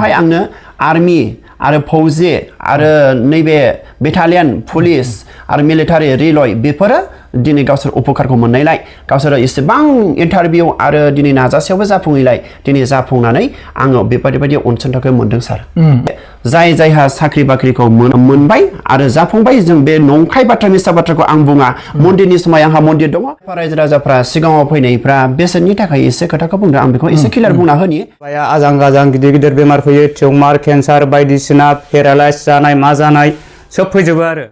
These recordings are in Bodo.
बावहाय आंनो आर्मी आरो फौजी आरो नैबे बेटालियन पुलिस आरो मिलिटारि रिलय बेफोरो दिनै गावसोर उपकारखौ मोननायलाय गावसोर एसेबां इन्टारभिउ आरो दिनै नाजासेयावबो जाफुङैलाय दिनै जाफुंनानै आङो बेबायदि अनसुंथाइखौ मोनदों सार जाय जायहा साख्रि बाख्रिखौ मोनबाय आरो जाफुंबाय जों बे नंखाय बाथ्रा मिसा बाथ्राखौ आं बुङा मन्दिरनि समाय आंहा मन्दिर दङ रायजो राजाफ्रा सिगाङाव फैनायफ्रा बेसेननि थाखाय एसे खोथाखौ बुंदों आं बेखौ एसे क्लियार बुंना होनि आजां गाजां गिदिर गिदिर बेमार फैयो टिउमार केन्सार बायदिसिना पेरालाइज जानाय मा जानाय सब फैजोबो आरो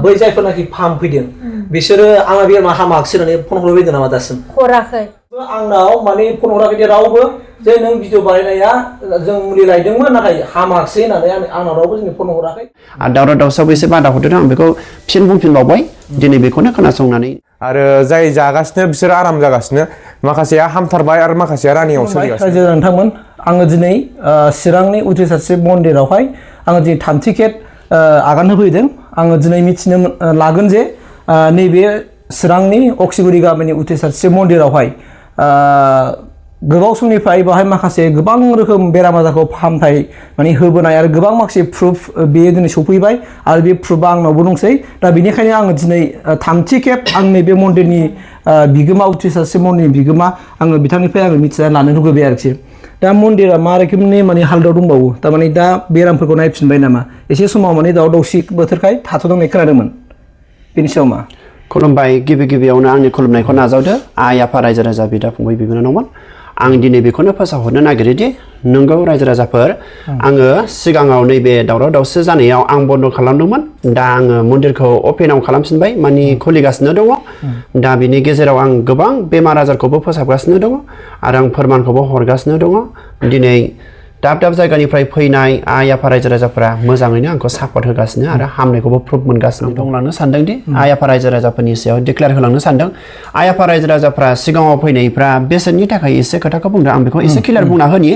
बै जायफोरनाखि फाहाम फैदों बिसोरो आंहा बेमार हामाखिसै होननानै फन हरबाय बायदों नामा दासिम हराखै आंनाव माने फन हराखै रावबो जे नों भिडिअ बानायनाया जों मुलि लायदोंमोन नाथाय हामाखिसै होननानै आंनाव रावबो जोंनि फन हराखै आरो दावराव दावसायाव एसे बादा हरदों आं बेखौ फिन बुंफिनबावबाय दिनै बेखौनो खोनासंनानै आरो जाय जागासिनो बिसोर आराम जागासिनो माखासेया हामथारबाय आरो माखासेया रानियाव सोलिगासिनो नोंथांमोन आङो दिनै चिरांनि उथ्रिसार शिव मन्दिरावहाय आङो दिनै थामथि खेब आगान होफैदों आङो दिनै मिथिनो लागोन जे नैबे चिरांनि अक्सिगुरि गामिनि उथ्रिसार शिव मन्दिरावहाय गोबाव समनिफ्राय बाहाय माखासे गोबां रोखोम बेराम आजारखौ फाहामथाय माने होबोनाय आरो गोबां माखासे प्रुफ बेयो दिनै सफैबाय आरो बे प्रुफआ आंनावबो दंसै दा बेनिखायनो आङो दिनै थामथि खेब आंनि बे मन्दिरनि बिगोमा उथ्रिसार शिव मन्दिरनि बिगोमा आङो बिथांनिफ्राय आङो मिथिना लानो लुगैबाय आरोखि दा मन्दिरा मा रोखोमनि माने हालोदाव दंबावो थारमाने दा बेरामफोरखौ नायफिनबाय नामा एसे समाव माने दावराव दावसि बोथोरखाय थाथ'दोंनाय खोनादोंमोन बेनि सायाव मा खुलुमबाय गिबियावनो आंनि खुलुमनायखौ नाजावदो आइ आफा रायजो राजा बिदा फंबाय बिनानावमोन आं दिनै बेखौनो फोसावहरनो नागिरोदि नोंगौ रायजो राजाफोर आङो सिगाङाव नैबे दावराव दावसि जानायाव आं बन्द खालामदोंमोन दा आङो मन्दिरखौ अपेनाव खालामफिनबाय माने खुलिगासिनो दङ दा बिनि गेजेराव आं गोबां बेमार आजारखौबो फोसाबगासिनो दङ आरो आं फोरमानखौबो हरगासिनो दङ दिनै दाब दाब जायगानिफ्राय फैनाय आइ आफा रायजो राजाफोरा मोजाङैनो आंखौ सापर्ट होगासिनो आरो हामनायखौबो प्रुफ मोनगासिनो बुंलांनो सानदों दि आइ आफा रायजो राजाफोरनि सायाव डिक्लेयार होलांनो सानदों आइ आफा रायजो राजाफ्रा सिगाङाव फैनायफ्रा बेसेननि थाखाय एसे खोथाखौ बुंदों आं बेखौ एसे क्लियार बुंना होनि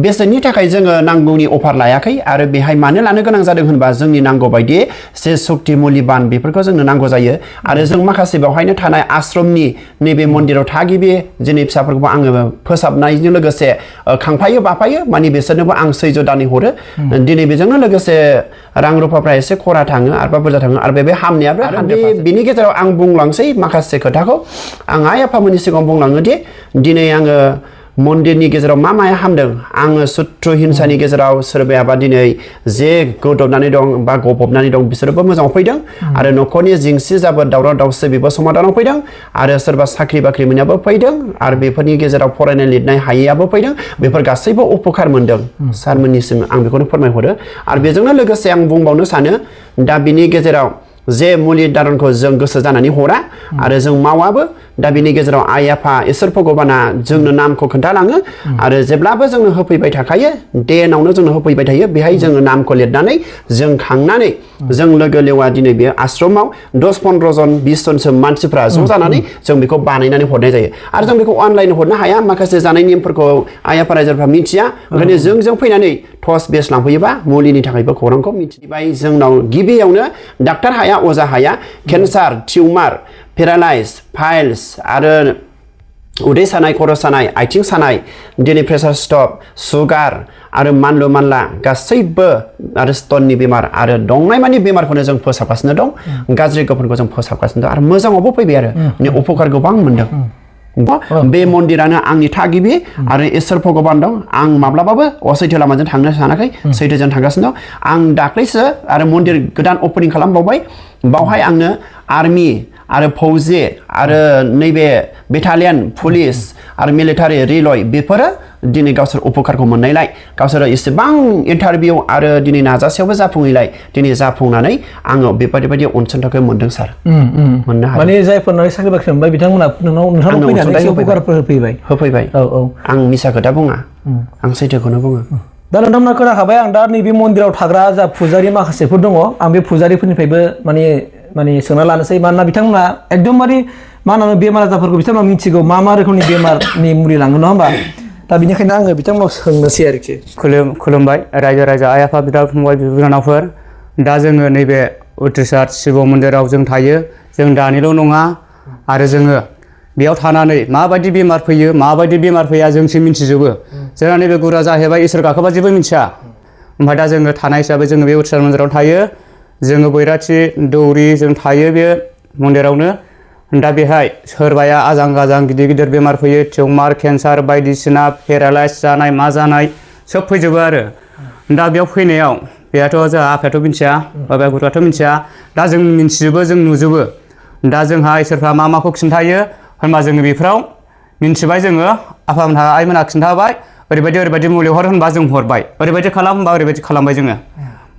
बेसेननि थाखाय जोङो नांगौनि अफार लायाखै आरो बेहाय मानो लानो गोनां जादों होनबा जोंनि नांगौ बायदि जे सक्ति मुलिबान बेफोरखौ जोंनो नांगौ जायो आरो जों माखासे बेवहायनो थानाय आश्रमनि नैबे मन्दिराव थागिबि जोंनि फिसाफोरखौ आङो फोसाबनायजों लोगोसे खांफायो बाफायो माने बिसोरनोबो आं सैज' दानि हरो दिनै बेजोंनो लोगोसे रां रुफाफ्रा एसे खरा थाङो आरो बुरजा थाङो आरो बे हामनायाबो बिनि गेजेराव आं बुंलांसै माखासे खोथाखौ आं आइ आफामोननि सिगाङाव बुंलाङो दि दिनै आङो मन्दिरनि गेजेराव मा माया हामदों आङो सुथ्रु हिंसानि गेजेराव सोरबायाबा दिनै जे गोदबनानै दं बा गबबनानै दं बिसोरबो मोजाङाव फैदों आरो न'खरनि जेंसि जाबोर दावराव दावसि बेबो समाधानाव फैदों आरो सोरबा साख्रि बाख्रि मोननायाबो फैदों आरो बेफोरनि गेजेराव फरायनाय लिरनाय हायैयाबो फैदों बेफोर गासैबो उपकार मोनदों सारमोननिसिम आं बेखौनो फोरमायहरो आरो बेजोंनो लोगोसे आं बुंबावनो सानो दा बिनि गेजेराव जे मुलि दारनखौ जों गोसो जानानै हरा आरो जों मावाबो दा बिनि गेजेराव आइ आफा इसोर भगबाना जोंनो नामखौ खोन्थालाङो आरो जेब्लाबो जोंनो होफैबाय थाखायो देनावनो जोंनो होफैबाय थायो बेहाय जोङो नामखौ लिरनानै जों खांनानै जों लोगो लेवा दिनै बे आश्रमाव 10-15 जन 20 जनसो मानसिफ्रा ज' जानानै जों बेखौ बानायनानै हरनाय जायो आरो जों बेखौ अनलाइन हरनो हाया माखासे जानाय नेमफोरखौ आइ आफा रायजोफ्रा मिथिया ओंखायनो जों फैनानै टस बेस लांफैयोबा मुलिनि थाखायबो खौरांखौ मिथिबाय जोंनाव गिबियावनो डाक्टार हाया अजा हाया केन्सार टिउमार पेरालाइज फाइल्स आरो उदै सानाय खर' सानाय आथिं सानाय दिनै प्रेसार स्ट्रक सुगार आरो मानलु मानला गासैबो आरो स्टननि बेमार आरो दंनाय मानि बेमारखौनो जों फोसाबगासिनो दं गाज्रि गोफोनखौ जों फोसाबगासिनो दं आरो मोजाङावबो फैबाय आरो उपकार गोबां मोनदों बे मन्दिरानो आंनि थागिबि आरो इसोर भगबान दं आं माब्लाबाबो असैथो लामाजों थांनो सानाखै सैथोजों थांगासिनो दं आं दाख्लैसो आरो मन्दिर गोदान अपेनिं खालामबावबाय बावहाय आंनो आर्मी आरो फौजी आरो नैबे बेटालियन पुलिस आरो मिलिटारि रिलय बेफोरो दिनै गावसोर उपकारखौ मोननायलाय गावसोर एसेबां इन्टारभिउ आरो दिनै नाजासेयावबो जाफुङैलाय दिनै जाफुंनानै आङो बेबायदि अनसुंथाइखौ मोनदों सार मोननो हायो माने जायफोरना साख्रि बाख्रि मोनबाय बिथांमोना नोंथांनाव फैनानै उपकारफोर होफैबाय औ आं मिसा खोथा बुङा आं सैथोखौनो बुङो दा नोंथांमोना खोनाखाबाय आं दा नैबे मन्दिराव थाग्रा जा फुजारि माखासेफोर दङ आं बे फुजारिफोरनिफ्रायबो माने सोंना लानोसै मानोना बिथांमोना एकदमबारे मा होनो बेमार आजारफोरखौ बिथांमोना मिथिगौ मा रोखोमनि बेमारनि मुलि लाङो नङा होमबा दा बेनिखायनो आङो बिथांमोनाव सोंनोसै आरोखि खुलुमबाय रायजो राजा आइ आफा बिदा फंबाय बिनानावफोर दा जोङो नैबे उथ्रिसार शिव मन्दिराव जों थायो जों दानिल' नङा आरो जोङो बेयाव थानानै माबायदि बेमार फैयो माबायदि बेमार फैया जोंसो मिन्थिजोबो जोंहा नैबे गुरुआ जाहैबाय इसोर गाखोबा जेबो मिन्थिया ओमफ्राय दा जोङो थानाय हिसाबै जोङो बे उथ्रिसार मन्दिराव थायो जोङो बैराथि दौरि जों थायो बे मन्दिरावनो दा बेहाय सोरबाया आजां गाजां गिदिर गिदिर बेमार फैयो टिउमार केन्सार बायदिसिना पेरालाइस जानाय मा जानाय सोब फैजोबो आरो दा बेयाव फैनायाव बेहाथ' जोंहा आफायाथ' मिन्थिया बाबाया गुरुआथ' मिन्थिया दा जों मिन्थिजोबो जों नुजोबो दा जोंहा इसोरफ्रा मा माखौ खिन्थायो होनबा जोङो बेफोराव मिन्थिबाय जोङो आफामोनहा आइमोनहा खिन्थाबाय ओरैबायदि मुलि हर होनबा जों हरबाय ओरैबायदि खालाम होनबा ओरैबायदि खालामबाय जोङो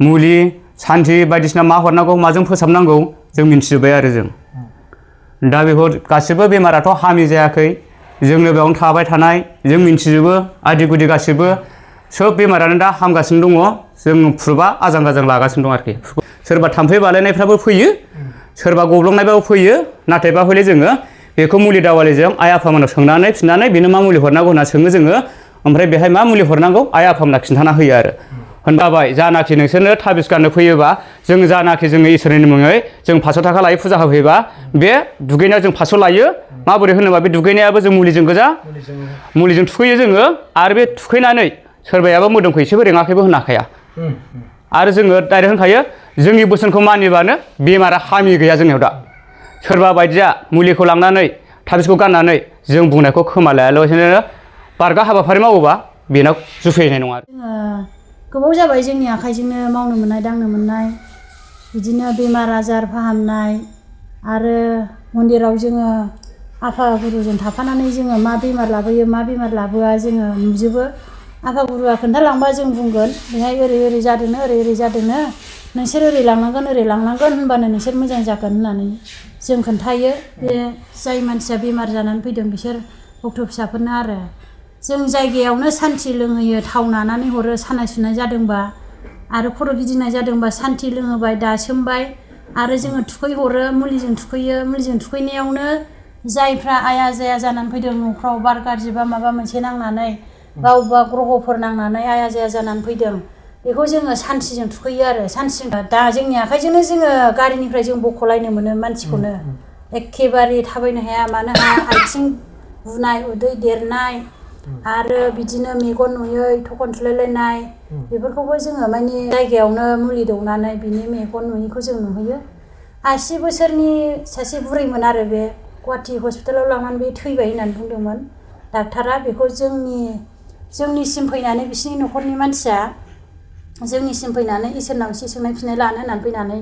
मुलि सान्थि बायदिसिना मा हरनांगौ माजों फोसाबनांगौ जों मिन्थिजोब्बाय आरो जों दा बेखौ गासिबो बेमाराथ' हामि जायाखै जोंनो बेयावनो थाबाय थानाय जों मिन्थिजोबो आदि गुदि गासिबो सोब बेमारानो दा हामगासिनो दङ जों प्रुफआ आजां गाजां लागासिनो दं आरोखि सोरबा थाम्फै बालायनायफ्राबो फैयो सोरबा गब्लंनायबाबो फैयो नाथायबा हले जोङो बेखौ मुलि दावालिजों आइ आफामोनाव सोंनानै फिननानै बेनो मा मुलि हरनांगौ होनना सोङो जोङो ओमफ्राय बेहाय मा मुलि हरनांगौ आइ आफामोना खिन्थाना होयो आरो होनबाय जानाखि नोंसोरनो थाबिस गाननो फैयोबा जों जानाखि जोङो इसोरनि मुङै जों 500 थाखा लायो फुजा होफैबा बे दुगैनायाव जों 500 लायो माबोरै होनोबा बे दुगैनायाबो जों मुलिजों गोजा मुलिजों थुखैयो जोङो आरो बे थुखैनानै सोरबायाबा मोदोमखौ एसेबो रेङाखैबो होनो हाखाया आरो जोङो डाइरेक्ट होनखायो जोंनि बोसोनखौ मानिबानो बेमारा हामि गैया जोंनियाव दा सोरबा बायदिया मुलिखौ लांनानै थाबिसखौ गाननानै जों बुंनायखौ खोमा लायालासेनो बारगा हाबाफारि मावोबा बेनाव जुफैनाय नङा गोबाव जाबाय जोंनि आखाइजोंनो मावनो मोननाय दांनो मोननाय बिदिनो बेमार आजार फाहामनाय आरो मन्दिराव जोङो आफा गुरुजों थाफानानै जोङो मा बेमार लाबोयो मा बेमार लाबोआ जोङो नुजोबो आफा गुरुआ खोन्थालांबा जों बुंगोन बेहाय ओरै जादोंनो ओरै जादोंनो नोंसोर ओरै लांनांगोन होनबानो नोंसोर मोजां जागोन होननानै जों खोन्थायो बे जाय मानसिया बेमार जानानै फैदों बिसोर गथ' फिसाफोरनो आरो जों जायगायावनो सान्थि लोंहोयो थाव नानानै हरो सानाय सुनाय जादोंबा आरो खर' गिदिंनाय जादोंबा सान्थि लोंहोबाय दासोमबाय आरो जोङो थुखैहरो मुलिजों थुखैयो मुलिजों थुखैनायावनो जायफ्रा आया जाया जानानै फैदों न'फ्राव बार गाज्रि बा माबा मोनसे नांनानै गावबा ग्रहफोर नांनानै आया जाया जानानै फैदों बेखौ जोङो सान्थिजों थुखैयो आरो सान्थिजों दा जोंनि आखाइजोंनो जोङो गारिनिफ्राय जों बख'लायनो मोनो मानसिखौनो एखेबारे थाबायनो हाया मानो हाया आथिं बुनाय उदै देरनाय आरो बिदिनो मेगन नुयै थखन थुलायलायनाय बेफोरखौबो जोङो माने जायगायावनो मुलि दौनानै बिनि मेगन नुयैखौ जों नुहैयो 80 बोसोरनि सासे बुरैमोन आरो बे गुवाहाटि हस्पिटालाव लांनानै बे थैबाय होननानै बुंदोंमोन डाक्टारा बेखौ जोंनिसिम फैनानै बिसिनि न'खरनि मानसिया जोंनिसिम फैनानै इसोरनाव एसे सोंनाय फिननाय लानो होननानै फैनानै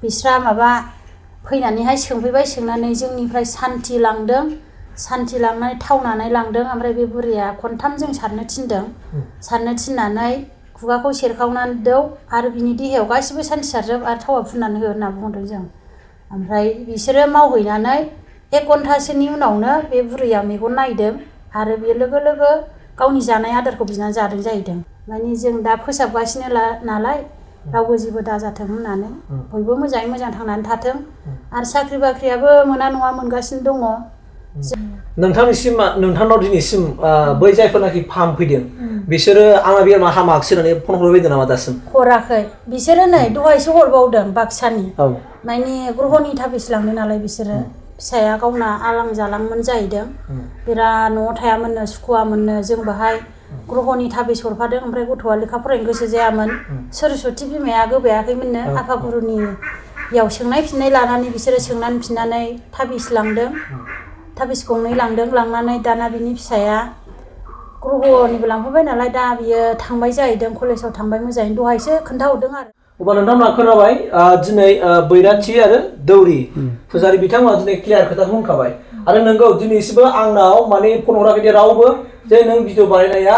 बिस्रा माबा फैनानैहाय सोंफैबाय सोंनानै जोंनिफ्राय सान्थि लांनानै थावनानै लांदों ओमफ्राय बे बुरैया खनथाम जों सारनो थिनदों सारनो थिननानै खुगाखौ सेरखावनानै दौ आरो बिनि देहायाव गासिबो सान्थि सारजोब आरो थावा फुननानै हो होनना बुंदों जों ओमफ्राय बिसोरो मावहैनानै 1 घन्टासोनि उनावनो बे बुरैया मेगन नायदों आरो बे लोगो लोगो गावनि जानाय आदारखौ बिनानै जादों जाहैदों माने जों दा फोसाबगासिनो नालाय रावबो जेबो दाजाथों होननानै बयबो मोजाङै मोजां थांनानै थाथों आरो साख्रि बाख्रियाबो मोना नङा मोनगासिनो दङ नोंथांनाव दिनैसिम बै जायफोरनाखि फाहामफैदों बिसोरो आंना बेरामा हामाखिसै होननानै फन हरबायदों नामा दासिम हराखै बिसोरो नै दहायसो हरबावदों बाक्सानि माने ग्रहनि थाबिस लांदों नालाय बिसोरो फिसाया गावना आलां जालांमोन जाहैदों बिराद न'आव थायामोननो सुखुवामोननो जों बाहाय ग्रहनि थाबिस हरफादों ओमफ्राय गथ'आ लेखा फरायनो गोसो जायामोन सरस्वती बिमाया गोबायाखैमोननो आफा गुरुनियाव सोंनाय फिननाय लानानै बिसोरो सोंनानै फिननानै थाबिस लांदों थाबिस गंनै लांनानै दाना बिनि फिसाया ग्रहनिबो लांफाबाय नालाय दा बियो थांबाय जाहैदों कलेजाव थांबाय मोजाङै दहायसो खोन्थाहरदों आरो अब्ला नोंथांमोना खोनाबाय दिनै बैराथि आरो दौरि फुजारि बिथांमोना दिनै क्लियार खोथाखौ बुंखाबाय आरो नोंगौ दिनैसिमबो आंनाव माने फन हराखै रावबो जे नों भिडिअ बानायनाया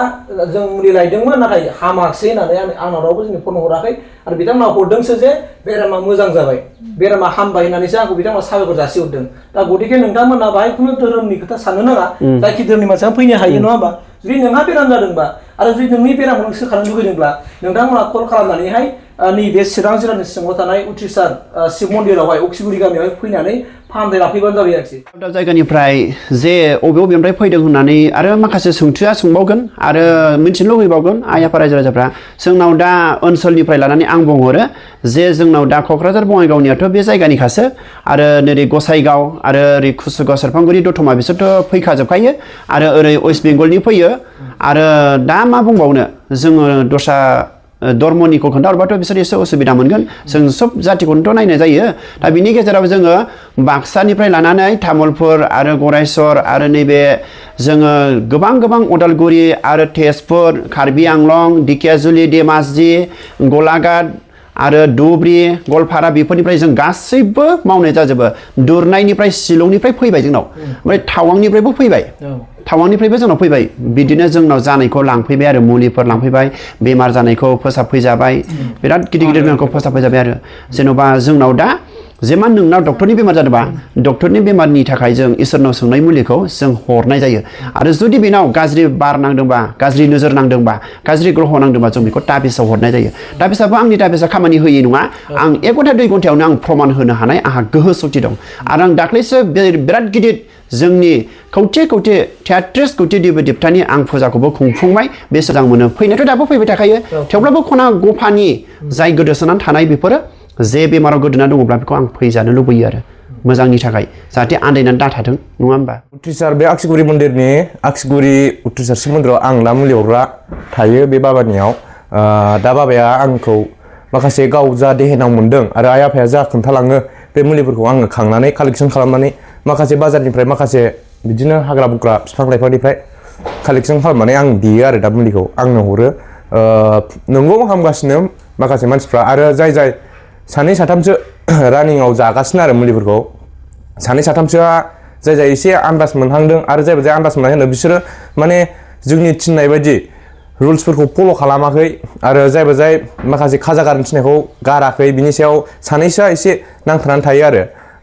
जों मुलि लायदोंमोन नाथाय हामाखिसै होननानै आंनाव रावबो जोंनि फन हराखै आरो बिथांमोना हरदोंसो जे बेरामा मोजां जाबाय बेरामा हामबाय होननानैसो आंखौ बिथांमोना साबायखर जासिहरदों दा गतिके नोंथांमोना बाहाय खुनु धोरोमनि खोथा साननो नाङा जायखि धोरोमनि मानसिया फैनो हायो नङा होमबा जुदि नोंहा बेराम जादोंबा आरो जुदि नोंनि बेरामखौ नों सोखानो लुगैदोंब्ला नोंथांमोना कल खालामनानैहाय नैबे चिरां जिल्लानि सिङाव थानाय उथ्रिसार शिव मन्दिरावहाय अक्सिगुरि गामियावहाय फैनानै फाहामथाय लाफैबानो जाबाय आरोखि। दाब जायगानिफ्राय जे बबेनिफ्राय फैदों होननानै आरो माखासे सोंथिया सोंबावगोन आरो मिन्थिनो लुबैबावगोन आइ आफा रायजो राजाफ्रा जोंनाव दा ओनसोलनिफ्राय लानानै आं बुंहरो जे जोंनाव दा क'क्राझार बङाइगावनियाथ' बे जायगानिखासो आरो नोरै गसाइगाव आरो ओरै कुसुगाव सेरफांगुरि दतमा बिसोरथ' फैखाजोबखायो आरो ओरै वेस्ट बेंगलनि फैयो आरो दा मा बुंबावनो जोङो दस्रा धर्मनिखौ खोन्थाहरबाथ' बिसोर एसे उसुबिदा मोनगोन जों सब जातिखौनोथ' नायनाय जायो दा बिनि गेजेराव जोङो बाक्सानिफ्राय लानानै तामुलपुर आरो गरायसर आरो नैबे जोङो गोबां उदालगुरि आरो तेजपुर कार्बि आंलं दिखियाजुलि धेमाजि गलाघाट आरो धुबुरी गवालपारा बेफोरनिफ्राय जों गासैबो मावनाय जाजोबो दुरनायनिफ्राय शिलंनिफ्राय फैबाय जोंनाव ओमफ्राय टावांनिफ्रायबो फैबाय टावांनिफ्रायबो जोंनाव फैबाय बिदिनो जोंनाव जानायखौ लांफैबाय आरो मुलिफोर लांफैबाय बेमार जानायखौ फोसाबफैजाबाय बिराद गिदिर बेमारखौ फोसाबफैजाबाय आरो जेन'बा जोंनाव दा जेमान नोंनाव डक्टरनि बेमार जादोंबा डक्टरनि बेमारनि थाखाय जों इसोरनाव सोंनाय मुलिखौ जों हरनाय जायो आरो जुदि बेनाव गाज्रि बार नांदोंबा गाज्रि नोजोर नांदोंबा गाज्रि ग्रह नांदोंबा जों बेखौ ताबिसाव हरनाय जायो ताबिसाबो आंनि ताबिसा खामानि होयै नङा आं 1 घन्टा 2 घन्टायावनो आं प्रमाण होनो हानाय आंहा गोहो सक्ति दं आरो आं दाख्लैसो बिराद गिदिर जोंनि खौथि 33 कौटि देबि देबथानि आं फुजाखौबो खुंफुंबाय बे मोजां मोनो फैनायाथ' दाबो फैबाय थाखायो थेवब्लाबो खना गफानि जाय गोदोसोनानै थानाय बेफोरो जे बेमाराव गोदोना दङब्ला बेखौ आं फैजानो लुबैयो आरो मोजांनि थाखाय जाहाथे आन्दायनानै दाथाथों नङा होमबा उथ्रिसार बे आक्सिगुरि मन्दिरनि आक्सिगुरि उथ्रिसार शिव मन्दिराव आं दा मुलि हरग्रा थायो बे बाबानियाव दा बाबाया आंखौ माखासे गाव जा देहेनाव मोन्दों आरो आइ आफाया जा खोन्थालाङो बे मुलिफोरखौ आङो खांनानै कालेक्सन खालामनानै माखासे बाजारनिफ्राय माखासे बिदिनो हाग्रा बुग्रा बिफां लाइफांनिफ्राय कालेक्सन खालामनानै आं देयो आरो दा मुलिखौ आंनो हरो नंगौ हामगासिनो माखासे मानसिफ्रा आरो जाय सानै साथामसो रानिंआव जागासिनो आरो मुलिफोरखौ सानै साथामसोआ जाय एसे आन्दाज मोनहांदों आरो जाय आन्दाज मोनहांदों होनो बिसोरो माने जोंनि थिननाय बायदि रुल्सफोरखौ फल' खालामाखै आरो जाय माखासे खाजा गारनो थिननायखौ गाराखै बिनि सायाव सानैसोआ एसे नांथानानै थायो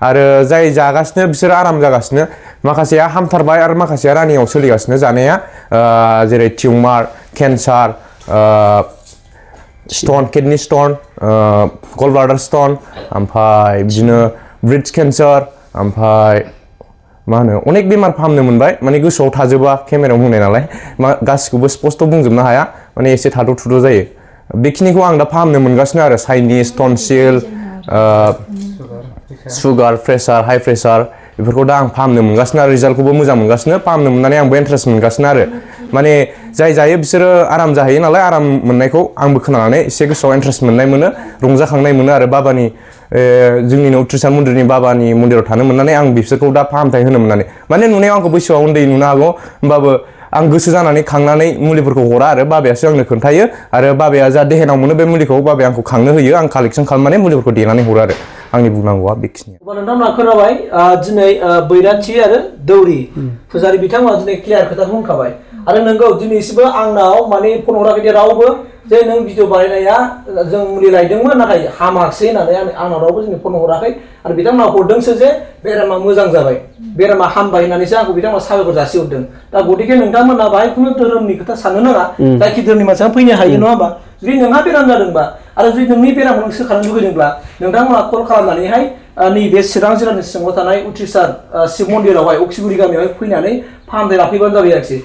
आरो जाय जागासिनो बिसोरो आराम जागासिनो माखासेया हामथारबाय आरो माखासेया रानिंआव सोलिगासिनो जानाया जेरै tumour cancer stone kidney stone gall bladder stone ओमफ्राय बिदिनो ब्रेस्ट केन्सार ओमफ्राय मा होनो अनेक बेमार फाहामनो मोनबाय माने गोसोआव थाजोबा केमेरायाव बुंनाय नालाय गासिखौबो स्पस्ट बुंजोबनो हाया माने एसे थाद' थुद' जायो बेखिनिखौ आं दा फाहामनो मोनगासिनो आरो साइनिस टनसिल सुगार प्रेसार हाइ प्रेसार बेफोरखौ दा आं फाहामनो मोनगासिनो आरो रिजाल्टखौबो मोजां मोनगासिनो फाहामनो मोननानै आंबो इन्ट्रेस्ट मोनगासिनो आरो माने जाय जायो बिसोरो आराम जाहैयो नालाय आराम मोननायखौ आंबो खोनानानै एसे गोसोआव इन्ट्रेस्ट मोननाय मोनो रंजाखांनाय मोनो आरो बाबानि जोंनिनो उथ्रिसार मन्दिरनि बाबानि मन्दिराव थानो मोननानै आं बिसोरखौ दा फाहामथाय होनो मोननानै माने नुनायाव आंखौ बैसोआव उन्दै नुनो हागौ होमबाबो आं गोसो जानानै खांनानै मुलिफोरखौ हरा आरो बाबायासो आंनो खोन्थायो आरो बाबाया जा देहेनाव मोनो बे मुलिखौ बाबाया आंखौ खांनो होयो आं कालेक्सन खालामनानै मुलिफोरखौ देनानै हरो आरो आंनि बुंनांगौआ बेखिनि नोंथांमोना खोनाबाय दिनै बैराथि आरो दौरि फुजारि बिथांमोना दिनै क्लियार खोथाखौ होनखाबाय आरो नोंगौ दिनैसिमबो आंनाव माने फन हराखै रावबो जे नों भिडिअ बानायनाया जों मुलि लायदोंमोन नाथाय हामाखसै होननानै आंनाव रावबो जोंनि फन हराखै आरो बिथांमोना हरदोंसो जे बेरामा मोजां जाबाय बेरामा हामबाय होननानैसो आंखौ बिथांमोना साबायखर जासिहरदों दा गतिके नोंथांमोना बाहाय खुनु धोरोमनि खोथा साननो नाङा जायखि धोरोमनि मानसिया फैनो हायो नङा होमबा जुदि नोंहा बेराम जादोंबा आरो जुदि नोंनि बेरामखौ नों सोखानो लुगैदोंब्ला नोंथांमोना कल खालामनानैहाय नैबे चिरां जिल्लानि सिङाव थानाय उथ्रिसार शिव मन्दिरावहाय अक्सिगुरि गामियावहाय फैनानै फाहामथाय लाफैबानो जाबाय आरोखि